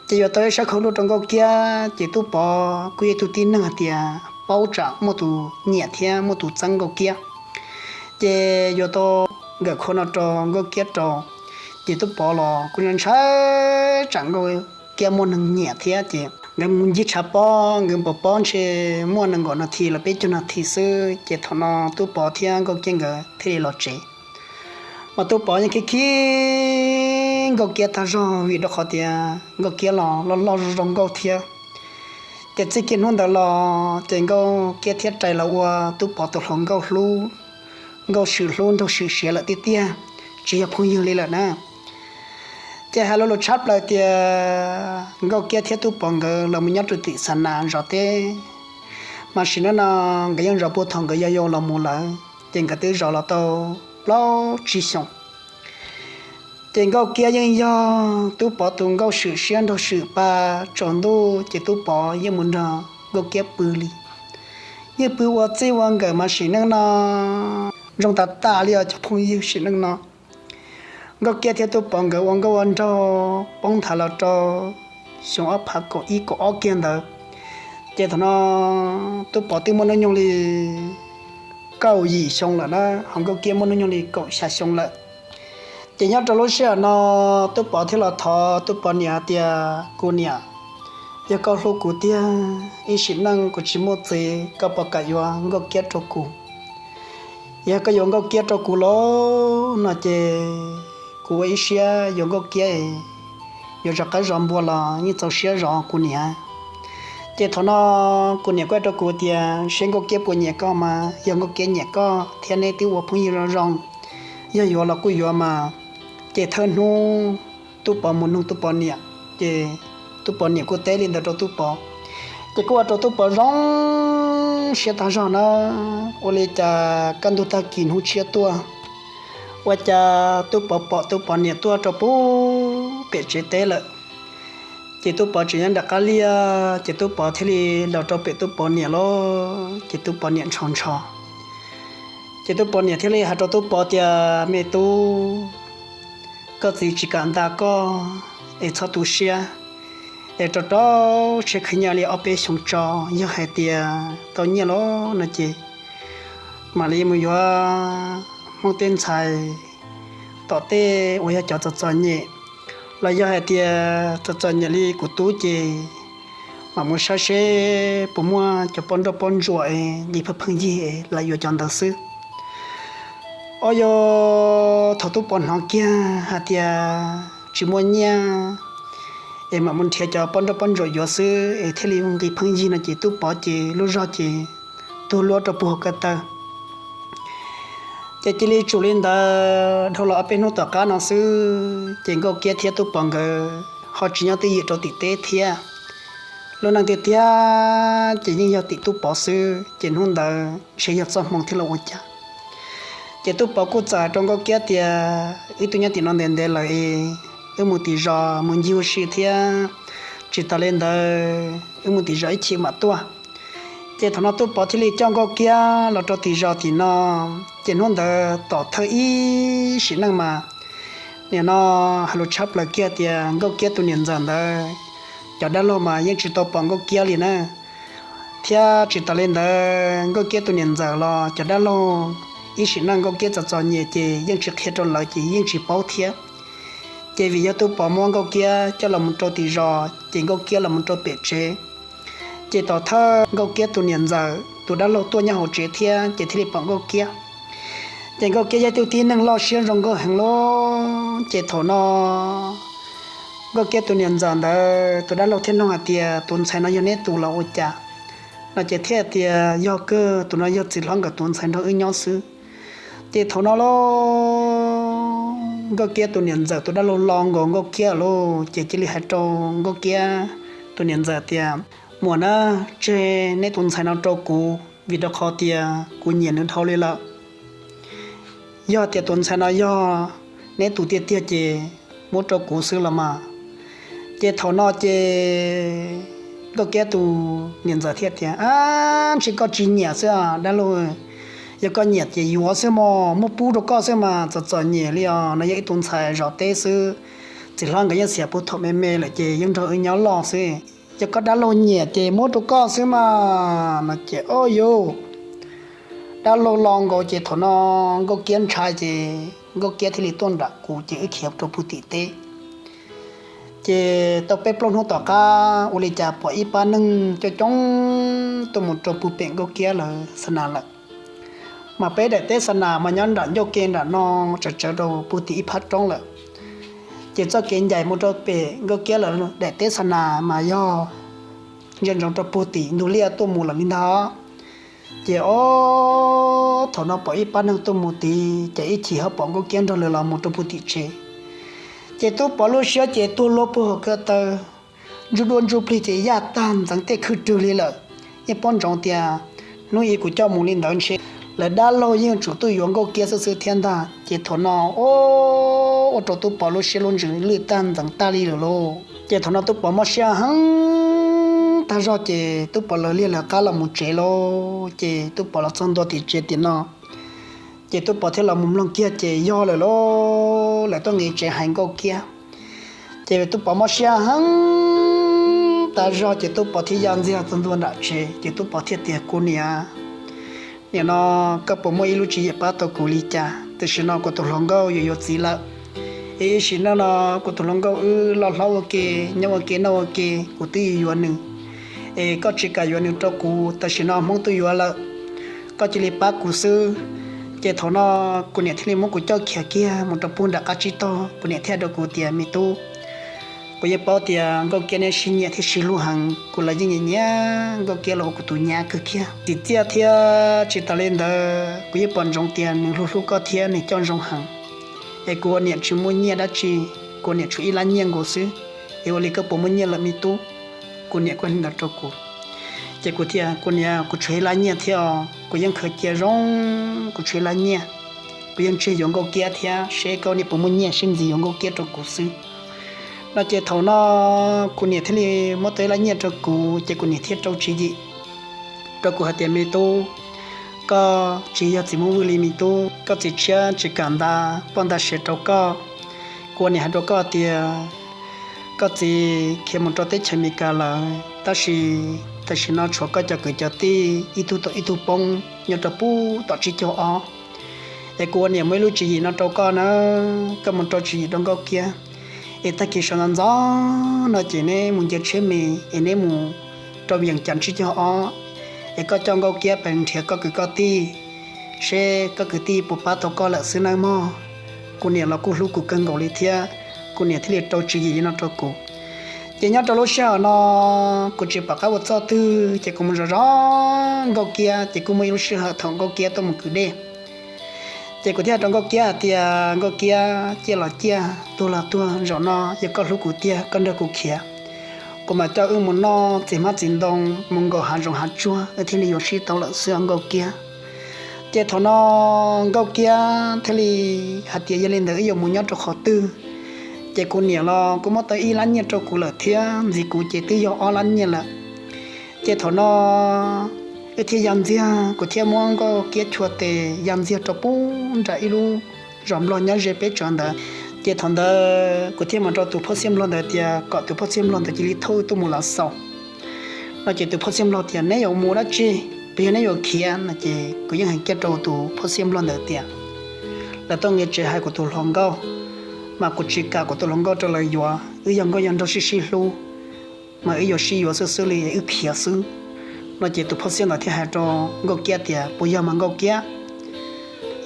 Ces yuav tau ib sab khau luj rau Nkauj Kiab ces Tub Pov kuj yog ib tug tib neeg hais tias paub tsam muaj tus nyiam thiab muaj tus txeeb Nkauj Kiab. Ces yuav tau nkawm khau no rau Nkauj Kiab rau, ces Tub Pov los kuj ntshai tsam Nkauj Kiab muaj neeg nyiam thiab ces nkawd mus ncig tshav pob, nkawd npam pob ntshe muaj nees nkaum nas this los peb caug nas this xwb. Ces thaum no Tub Pov thiab Nkauj Kiab nkawd thiaj li los tsev. Mas Tub Pov yeej khib khib Nkauj Kiab tag zog vim rau qhov tias Nkauj Kiab los loj loj zoo nkauj thiab. Ces txij kiag hnub ntawd los ces Nkauj Kiab thiaj rais los ua Tub Pov tus hluas nkauj hlub, nkauj swm hlub nraug swm siav lawm tiag tiag, tsis yog phooj ywg li lawm na. Ces hais lo lus tshab plaws tias Nkauj Kiab thiab Tub Pov nkawd los mus nyob rau tim Xas Nas zov teb, mas sim neej no nkawd yeej zov puag thaum nkawd yau yau los mus lawm, ces nkawd twb zov los tau plaub tsib xyoos. Ces Nkauj Kiab yeej yog Tub Pov tus nkauj swm siab nraug swm pa, tsaus ntuj ces Tub Pov yeej mus nrog Nkauj Kiab pw li. Yeej pw ua txij ua nkawm mas sim neej no zoo tas tas li os cov phooj ywg, sim neej no Nkauj Kiab thiab Tub Pov nkawd ua nkauj ua nraug poob nthav los rau xyoo ob phav kaum ib kaum ob kiag ntawd. Ces thaum no Tub Pov twb muaj hnub nyoog li kaum yim xyoo lawm na, ho Nkauj Kiab muaj hnub nyoog li kaum xya xyoo lawm. Ces nyob rau lub sij hawm no Tub Pov thiaj los thov Tub Pov niam hais tias, kuv niam, yog koj hlub kuv tiag, ib sim neej kuv tsis muaj txiv koj puas kam yuav Nkauj Kiab rau kuv? Yog koj yuav Nkauj Kiab rau kuv lawm no ces kuv ua ib siab yuav Nkauj Kiab, yuav zov qaib zov npua los yeej txaus siab zov kuv niam. Ces thaum no kuv niam kuj hais rau kuv tias seb Nkauj Kiab puas nyiam koj mas yog Nkauj Kiab nyiam koj thiab neb twb ua phooj ywg zoo zoo, yog yuav los kuj yuav mas. Ces thawj hnub Tub Pov mus nug Tub Pov niam, ces Tub Pov niam kuj teb li ntawd rau Tub Pov. Ces kuj ua rau Tub Pov zoo siab tag zog na, ua li cas kaj ntug tag kis hnub tshiab tuaj, ua cas Tub Pov pom Tub Pov niam tuaj rau puag pem tsev teb lawm. Ces Tub Pov tseem nyob nram qab liaj, ces Tub Pov thiaj li los rau pem Tub Pov niam lawm, ces Tub Pov niam ntsho ntsho. Ces Tub Pov niam thiaj li hais rau Tub Pov tias, me tub, koj txiv tsis kam nta koj es txhob tu siab, es rau rau siab khwv nyiaj li ob peb xyoos tso, yog hais tias tau nyiaj lawm no ces mam li mus yuav Hmoob tej ntxhais tom tej uas yog cov txom txom nyem, los yog hais tias txom txom nyem li kuv tub ces mam mus saib seb puas muaj cov poj nrauj poj ntsuam nqi pheej pheej yig es lam yuav cov ntawd xwb. Ob, yog thaum Tub Pov hnov kiag hais tias tsis muaj nyiaj es mam mus nrhiav cov poj nrauj poj ntsuam yuav xwb es thiaj li nqi pheej yig no ces Tub Pov ces lub zog ces tuag luab rau puag hauv ko taw. Ces cia li tsum li ntawd dhau los ob peb hnub tom qab no xwb, ces Nkauj Kiab thiab Tub Pov nkawd ho tsis nyob twj ywm rau tim teb thiab. Lub neej tiag tiag ces yeej yog tim Tub Pov xwb, ces hnub ntawd ntshe yog txoj hmoo thiab los ua cas. Ces Tub Pov kuj txawm hais rau Nkauj Kiab tias, wb twb nyob tim no ntev ntev lawm es wb mus tim zos mus ncig ua si thiab, Tsis tas li ntawd wb mus tim zos ib chim mam tuaj. Ces thaum no Tub Pov thiaj li coj Nkauj Kiab los rau tim zos tim no. Ces hnub ntawd tom thawj ib sim neej mas, nim no hais lus tshaj plaws kiag tias Nkauj Kiab tus niam ntxawm ntawd cov dab laug mas yeej tsis tau pom Nkauj Kiab li na. Thiab tsis tas li ntawd Nkauj Kiab tus niam ntxawm los cov dab laug ib sim neej Nkauj Kiab txom txom nyem ces yeej tsis qhia rau lawv ces yeej tsis paub thiab. Ces vim yog Tub Pov muab Nkauj Kiab coj los mus rau tim zos ces Nkauj Kiab los mus rau pem tsev. Ces tom thawj Nkauj Kiab tus niam ntxawm tus dab laug tuaj nyob hauv tsev thiab ces thiaj li pom Nkauj Kiab. Ces Nkauj Kiab yog ib tug tib neeg loj siab zoo nkauj heev lauj. Ces thaum no Nkauj Kiab tus niam ntxawm ntawd tus dab laug thiaj nug hais tias, tus ntxhais no yog neb tus los ua cas? No ces thiaj tias, yog kawg, tus no yog txiv hlob nkawd tus ntxhais nrog wb nyob xwb. Ces thaum no lauj, Nkauj Kiab tus niam ntxawm tus dab laug lo nkaus Nkauj Kiab lauj, ces cia li hais rau Nkauj Kiab tus niam ntxawm tias, muam na, tseg neb tus ntxhais no rau kuv vim rau qhov tias kuv nyiam nws dhau li lawm. Yog tias tus ntxhais no yog neb tus tiag tiag ces muab rau kuv xwb los mas. Ces thaum no ces Nkauj Kiab tus niam ntxawm thiaj tias, ab, ntshe koj tsis nyiam xwb dab laug. Yog koj nyiam ces yuav xwb mog, muab pub rau koj xwb mas, txom txom nyem li os, no yog ib tus ntxhais zov teb xwb. Txiv hlob nkawd yeej xiam puag thaum me me lawm ces yeej nrog wb nyob loj xwb. Yog koj dab laug nyiam ces muab rau koj xwb mas. No ces o yus dab laug lo nkaus ces thaum no Nkauj Kiab ntshai ces Nkauj Kiab thiaj li tuaj nram kuv ces wb khiav rau puag tim teb. Ces tau peb plaub hnub tom qab ua li cas pom ib pab neeg coob coob tuaj mus rau puag pem Nkauj Kiab lawv xa nas lawm. Mas peb daim teb xa nas mas nyob nram ncauj ke nram no, tsawv tsawv rau puag tim ib phab roob lawm. Ces txoj kev ncaim mus rau pem Nkauj Kiab lawv daim teb xa nas mas yog ntsia ntsoov rau puag tim ntug liaj tuaj mus lawm li ntag. Ces o, thaum no pom ib pab neeg tuaj mus tid ces ib chim ho pom Nkauj Kiab nrog lawv los mus rau puag tim tsev. Ces Tub Pov lub siab ces tuag luag puag hauv ko taw, ntsuj duaj ntsuj plig ces yaj tag ntxeev tej khwj rwg li lawm. Yeej paub ntsoov tias hnub ib kuv coj mus li ntawd ntshe lawv dab laug yeej tsum tuaj yuav Nkauj Kiab xwb xwb thiab ntag. Ces thaum no o, ua rau Tub Pov lub siab lub ntsws lwj tag ntxeev tag li lawm lauj. Ces thaum no Tub Pov mob siab heev tag zog ces Tub Pov lawv liag lawv qab los mus tsev lauj. Ces Tub Pov los txog ntua tim tsev tim no, ces Tub Pov thiaj los mus mloog kiag ces yog lawm lauj, lawv tuaj nqis tsev hais Nkauj Kiab. Ces Tub Pov mob siab heev tas zog ces Tub Pov thiaj ya ntxiag txog ntua nram tsev ces Tub Pov thiaj tias, kuv niam, nim no koj puas muaj ib lub tswv yim pab tau kuv li cas? Tam sim no kuv tus hluas nkauj yuav yuav txiv lawm. Es ib sim neej no kuv tus hluas nkauj wb loj hlob ua ke, nyob ua ke noj ua ke, kuv twb yuav yuav nws. Es koj tsis kam yuav nws rau kuv, tam sim no Hmoob twb yuav lawm, koj cia li pab kuv xwb. Ces thaum no kuv niam thiaj li muab kuv coj khiav kiag mus rau puag nram qab tsib taug, kuv niam thiaj hais rau kuv tias, me tub, kuv yeej paub tias Nkauj Kiab neb sib nyiam thiab sib hlub heev, kuv los yeej nyiam nyiam Nkauj Kiab los ua kuv tus nyab kawg kiag. Tsim txiaj thiab tsis tas li ntawd kuv yeej pom ntsoov tias nws hlub hlub koj thiab nws coj zoo heev. Es kuv ua niam tsis muaj nyiaj dab tsi, kuv ua niam tshuav ib lab nyiaj nkaus xwb. Es ua li koj puas muaj nyiaj lawm me tub? Kuv niam kuj hais li ntawd rau kuv. Ces kuv tias, kuv niam, kuv tshuav ib lab nyiaj thiab os, kuv yeej khaws cia zoo, kuv tshuav ib lab nyiaj. Kuv yeej tseg yuav Nkauj Kiab thiab seb koj niam puas muaj nyiaj sib ntxiv yuav Nkauj Kiab rau kuv xwb. No ces thaum no kuv niam thiaj li muab tau ib lab nyiaj rau kuv ces kuv niam thiaj rau tswv yim rau kuv hais tias, me tub, koj tsis yog txiv Hmoob Vwj li me tub, koj txiv tshiab tsis kam nta poj nta sev rau koj. Kuv ua niam hais rau koj tias koj txiv khiav mus rau teb chaws Amelikas lawm, tab sis tam sim no tshuav koj cov kwv cov tij ib tug tom ib tug poob nyob rau puag tom tsib caug ob. Es kuv ua niam muaj ib lub tswv yim no rau koj na, koj mus rau tswv yim rau Nkauj Kiab. Es tag kis sawv ntxov ntxov no ces neb mus nce tsheb me es neb mus rau Vias Cas tsib caug ob, es koj coj Nkauj Kiab pes nrhiav koj kwv koj tij, seb koj kwv tij puas pab tau koj lawm xwb nawb mog. Kuv niam los kuj hlub kuv kawg nkaus li thiab, kuv niam thiaj li rau tswv yim li no rau kuv. Ces nyob rau lub sij hawm no kuv tsis pom qab ua txoj twg ces kuv mus zov zov Nkauj Kiab, ces kuj muaj ib lub sij hawm thaum Nkauj Kiab tuaj mus kwv dej. Ces kuv thiaj hais rau Nkauj Kiab hais tias, Nkauj Kiab, ciaj los ciaj, tuag los tuag, zaum no yog koj hlub kuv tiag koj nrog kuv khiav, kuv mam coj wb mus noj txiv hmab txiv ntoo, mus nkaum hav zoov hav tsuag wb thiaj li yuav sib tau lawm xwb os Nkauj Kiab. Ces thaum no Nkauj Kiab thiaj li hais tias, yog li ntawd wb yuav mus nyob rau qhov twg? Ces kuv niam los kuj muab tau ib lab nyiaj rau kuv lawm thiab, ntxiv kuv ces twb yog ob lab nyiaj lawm. Ces thaum no wb thiaj ya ntxiag, kuv thiaj muab Nkauj Kiab chua tes ya ntxiag rau pub nram ib lub zos nplog nyob ze peb tsawv ntawd. Ces thaum ntawd kuv thiaj mam rau tus phoj xiaj nplog ntawd tias kom tus phoj xiaj nplog ntawd cia li thauj wb tuaj mus Lav Xaus no. Ces tus phoj xiaj nplog tias, neb yuav mus dab tsi? Puas yog neb yuav khiav no? Ces kuv yeej hais kiag rau tus phoj xiaj nplog ntawd tias, lawv tuaj nqis tsev hais kuv tus hluas nkauj, mas kuv tsis kam kuv tus hluas nkauj rau lawv yuav. Wb yog nkauj yog nraug sib sib hlub, mas wb yuav sib yuav xwb xwb li, wb khiav xwb no. Ces tus phoj xiaj ntawd thiaj hais rau Nkauj Kiab tias, puas yog mas Nkauj Kiab?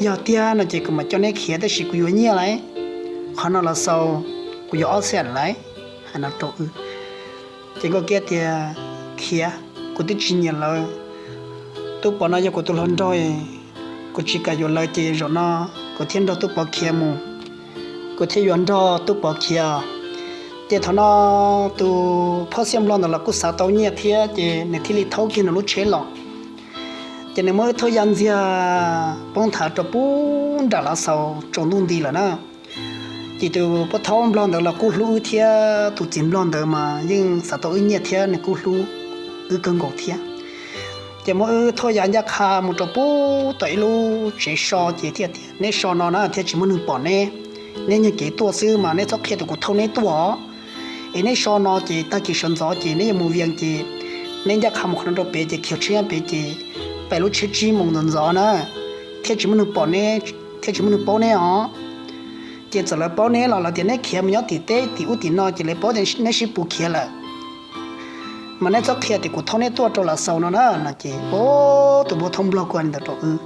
Yog tiag no ces kuv mam coj neb khiav, tab sis kuv yuav nyiaj lawm. Qhov no Lav Xaus kuv yuav ob xees lawm, hais no rau wb. Ces Nkauj Kiab tias, khiav, kuv twb tsis nyiam lawv. Tub Pov no yog kuv tus hluas nraug, kuv tsis kam yuav lawv, ces zaum no kuv thiaj nrog Tub Pov khiav mus. Kuv thiaj yuav nrog Tub Pov khiav. Ces thaum no tus phoj xiaj nplog ntawd los kuj xav tau nyiaj thiab, ces nws thiaj li thaub kiag nws lub tsheb los. Ces nws muab wb thauj ya ntxiag poob nthav rau pub nram Lav Xaus tsaus ntuj nti lawm na. Ces tus phoj thaub nplog ntawd los kuj hlub wb thiab, tus txiv nplog ntawd mas yeej xav tau wb nyiaj thiab, nws kuj hlub wb kawg nkaus thiab. Ces muab wb thauj ya ncaj qha mus rau pub tom ib lub tsev so, ces thiaj tias, neb so no na thiaj tsis muaj neeg pom neb. Neb nyiag kev tuaj xwb mas neb txhob qhia tias kuv thauj neb tuaj. Es neb so no ces tag kis sawv ntxov ces neb yuav mus Vias ces neb ncaj qha mus qhov no rau pem, ces khiav tsheb nyob pem, ces pem lub tsheb tsib moos ntxov ntxov na, thiaj tsis muaj neeg pom neb, thiaj tsis muaj neeg paub neb os. Ces txawm lawv paub neb los lawv tias neb khiav mus nyob tim teb tim ub tim no, ces lawv paub tias neb sib pus khiav lawm. Mas neb txhob qhia tias kuv thauj neb tuaj rau Lav Xaus no na no. Ces tus phoj thaub nplog kuj hais li ntawd rau wb.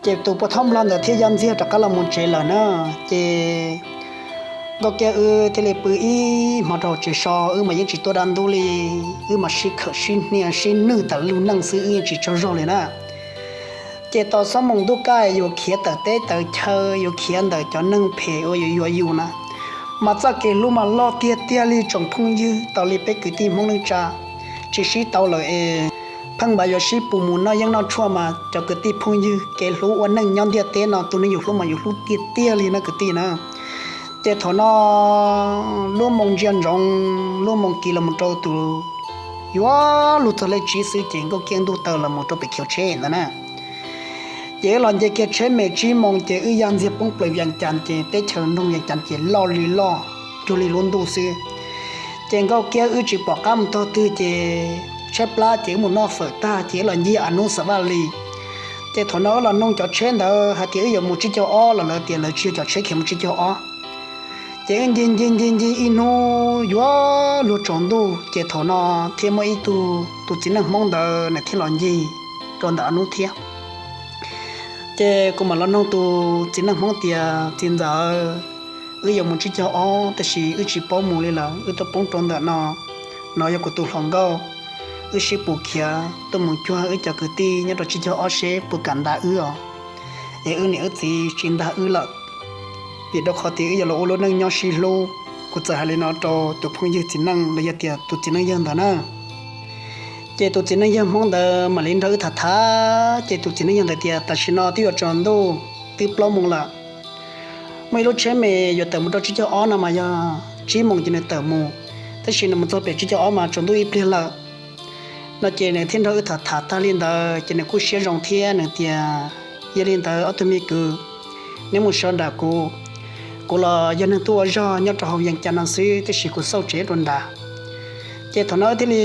Ces tus phoj thaub nplog ntawd thiaj ya ntxiag rov qab los mus tsev lawm na. Ces Nkauj Kiab wb thiaj li pw ib hmo rau hauv tsev so, wb mas yeej tsis tuaj dab ntub li, wb mas sib khawm sib hnia sib nwj tas lub neej xwb, wb yeej tsis tsaug zog li na. Ces tau xob moos ntuj kaj yuav khiav tawm teb tawm chaw, yuav khiav ntawm cov neeg phem uas yuav yuav yus na, mas txoj kev hlub mas loj tiag tiag li tsoom phooj ywg, tau li peb kwv tij Hmoob neej tsa tsis sib tau lawm es pheej npav yuav sib pus mus noj yeeb noj tshuaj, mas cov kwv tij phooj ywg kev hlub ua neej nyob ntiaj teb no tus neeg yus hlub mas yus hlub tiag tiag li na kwv tij na. Ces thaum no lub moos ntsia ntsoov, lub moos kis los mus rau tus yuav luag txog lej tsib xwb, ces Nkauj Kiab ntuj taw los mus rau pem khiav tsheb ntawd na. Ces wb los nce kiag tsheb me tsib moos ces wb ya ntxiag poob plaws Vias Cas, ces teb chaws nroog Vias Cas ces loj li loj cuag li lub ntuj xwb. Ces Nkauj Kiab wb tsis pom qab mus tog twg, ces tshaib plab ces wb mus noj fawm tag ces wb los ncig Anuxavalli. Ces thaum no wb los noog cov tsheb ntawd hais tias wb yuav mus tsib caug ob los lawv tias lawv tsis yog cov tsheb khiav mus tsib caug ob. Ces wb ncig ncig ncig ncig ib hnub yuav luag tsaus ntuj, ces thaum no thiaj muaj ib tug tus txiv neej Hmoob ntawd nws thiaj los ncig rau ntawm Anuxavalli thiab. Ces kuv mam los noog tus txiv neej Hmoob tias, txiv ntxawm, wb yuav mus tsib caug ob tab sis wb tsis paub mus li lawm, wb tuaj poob rau ntawm no, no yog kuv tus hluas nkauj, wb sib pus khiav tuaj mus cuag wb cov kwv tij nyob rau tsib caug ob seb puas kam nta wb os. Es wb niam wb txiv tsis nta wb lawm, vim rau qhov tias wb yuav los ua lub neej nyob sib hlub. Kuv txawm hais li no rau tus phooj ywg txiv neej los yog tias tus txiv neej yawg ntawd na. Ces tus txiv neej yawg Hmoob ntawd mam li nrog wb tham tham, ces tus txiv neej yawg ntawd tias, tam sim no twb yuav tsaus ntuj, twb plaub moos lawm. Muaj ib lub tsheb me yuav tawm mus rau tsib caug ob no mas yog tsib moos ces nws tawm mus, tab sis nws mus txog pem tsib caug ob mas tsaus ntuj ib pliag lawm. No ces nws thiaj nrog wb tham tham tag li ntawd ces nws kuj siab zoo thiab nws tias, yog li ntawd ob tug me kwv, neb mus so nram kuv. Kuv los yog neeg tuaj ua zog nyob rau hauv Vias Cas no xwb, tab sis kuv xauj tsev rau nrad. Ces thaum no wb thiaj li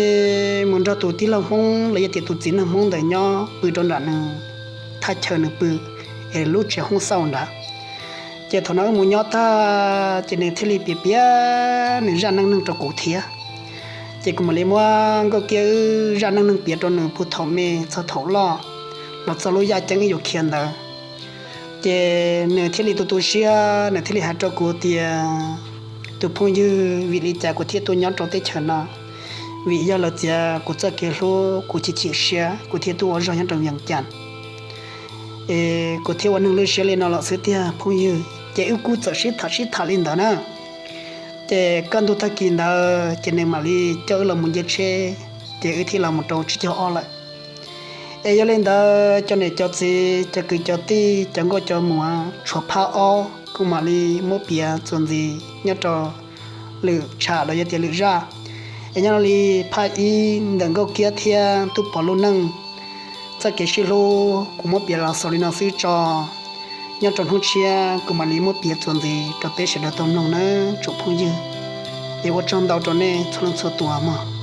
mus nrog tus tij laug Hmoob los yog tias tus txiv neej Hmoob ntawd nyob pw rau nram nws thaj chaw nws pw, es lub tsev hoob xauj nrad. Ces thaum no wb mus nyob tag ces nws thiaj li piav piav nws zaj neej neeg rau kuv thiab. Ces kuv mam li muab Nkauj Kiab wb zaj neej neeg piav rau nws puag thaum me txog thaum loj, los txog lub yaj ceeb wb yuav khiav ntawd. Ces nws thiaj li tu tu siab, nws thiaj li hais rau kuv tias, tus phooj ywg, vim li cas kuv thiaj tuaj nyob rau teb chaws no? Vim yog lawv txiav kuv txoj kev hlub, kuv chim chim siab kuv thiaj tuaj ua zog nyob rau Vias Cas, es kuv thiaj ua neeg lwj siab li no los xwb tiag phooj ywg. Ces wb kuj txawm sib tham sib tham li ntawd na. Ces kaj ntug tag kis ntawd ces nws mam li coj wb los mus nce tsheb, ces wb thiaj los mus rau tsib caug ob lawm. Es yog li ntawd cov niam cov txiv, cov kwv cov tij, cov nkauj cov muam, tshuav phab ob kuv mam li muab piav txuas ntxiv nyob rau lwm tsham los yog tias lwm zaj. Es nyob li phaj ib ntawm Nkauj Kiab thiab Tub Pov lub neej, txoj kev sib hlub kuv muab piav los xaus li no xwb tso. Nyob rau hnub tshiab kuv mam li muab piav txuas ntxiv rau peb sawv daws tau mloog nawb tsoom phooj ywg. Es ua tsaug ntau rau nej txhua leej txhua tus mog.